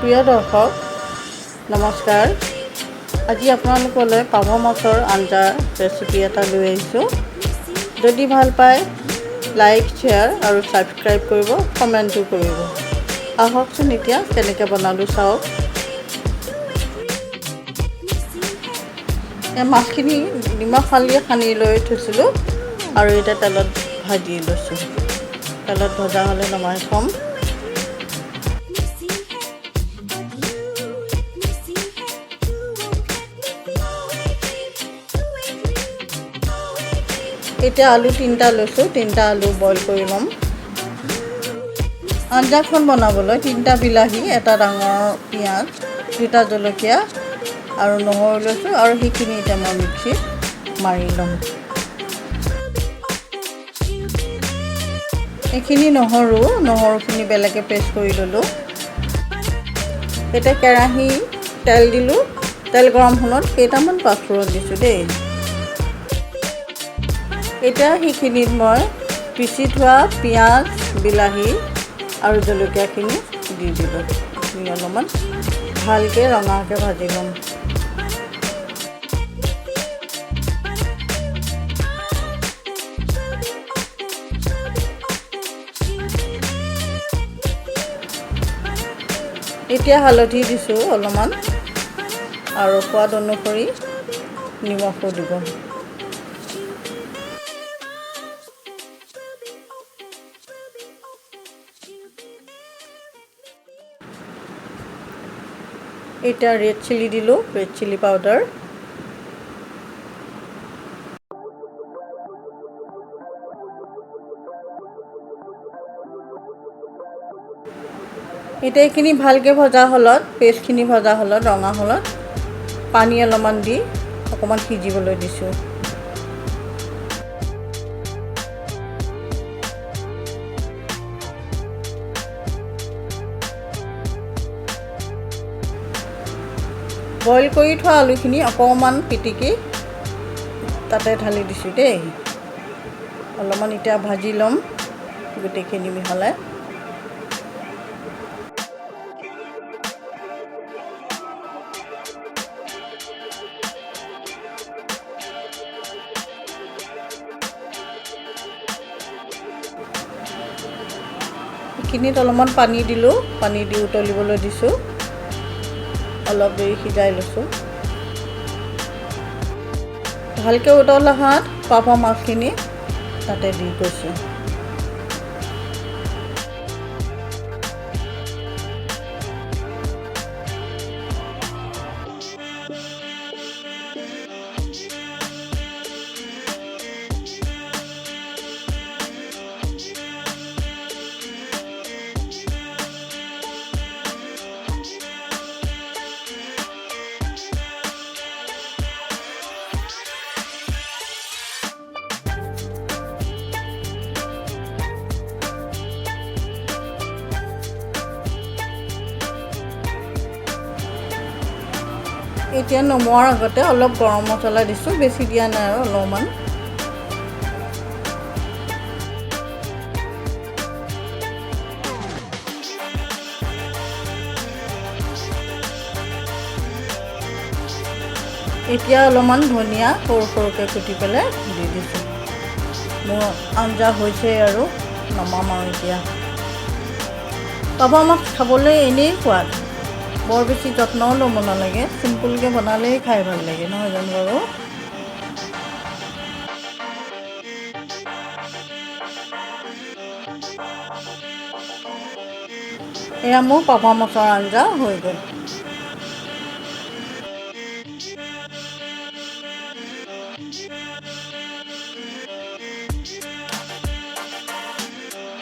প্ৰিয় দৰ্শক, নমস্কাৰ। আজি আপোনালোকলৈ পাভ মাছৰ আঞ্জাৰ ৰেচিপি এটা লৈ আহিছোঁ। যদি ভাল পায়, লাইক, শ্বেয়াৰ আৰু ছাবস্ক্ৰাইব কৰিব, কমেণ্টো কৰিব। আহকচোন, এতিয়া কেনেকৈ বনালোঁ চাওক। এই মাছখিনি নিমখ হালধি সানি লৈ থৈছিলোঁ আৰু এতিয়া তেলত ভাজি লৈছোঁ। তেলত ভজা হ'লে নমাই থ'ম। এতিয়া আলু 3টা লৈছোঁ, 3টা আলু বইল কৰি ল'ম। আঞ্জাখন বনাবলৈ 3টা বিলাহী, এটা ডাঙৰ পিঁয়াজ, 2টা জলকীয়া আৰু নহৰু লৈছোঁ আৰু সেইখিনি এতিয়া মই মিক্সিত মাৰি ল'ম। এইখিনি নহৰুখিনি বেলেগে পেষ্ট কৰি ল'লোঁ। এতিয়া কেৰাহী তেল দিলোঁ। তেল গৰম হ'লত কেইটামান পাঁচফোৰণ দিছোঁ দেই। এতিয়া সেইখিনিত মই পিচি থোৱা পিঁয়াজ, বিলাহী আৰু জলকীয়াখিনি দি দিলোঁ। এইখিনি অলপমান ভালকৈ ৰঙাকৈ ভাজি ল'ম। এতিয়া হালধি দিছোঁ অলপমান আৰু সোৱাদ অনুসৰি নিমখো দিব। এতিয়া ৰেড চিলি দিলোঁ, ৰেড চিলি পাউডাৰ। এতিয়া এইখিনি ভালকৈ ভজা হ'লত, পেষ্টখিনি ভজা হ'লত, ৰঙা হ'লত পানী অলপমান দি অকণমান সিজিবলৈ দিছোঁ। বইল কৰি থোৱা আলুখিনি অকণমান পিটিকি তাতে ঢালি দিছোঁ দেই। অলপমান এতিয়া ভাজি ল'ম গোটেইখিনি মিহলাই। এইখিনিত অলপমান পানী দিলোঁ, পানী দি উতলিবলৈ দিছোঁ। অলপ দেৰি সিজাই লৈছোঁ। ভালকৈ উতল অহাত পাভ মাছখিনি তাতে দি গৈছোঁ। এতিয়া নমোৱাৰ আগতে অলপ গৰম মছলা দিছোঁ, বেছি দিয়া নাই আৰু অলপমান। এতিয়া অলপমান ধনিয়া সৰু সৰুকৈ কুটি পেলাই দি দিছোঁ। মোৰ আঞ্জা হৈছে আৰু নমাম আৰু এতিয়া। পাভ মাছ খাবলৈ এনেই সোৱাদ, বৰ বেছি যত্নও ল'ব নালাগে, চিম্পুলকৈ বনালেই খাই ভাল লাগে, নহয় জানো বাৰু? এয়া মোৰ পাভ মাছৰ আঞ্জা হৈ গ'ল।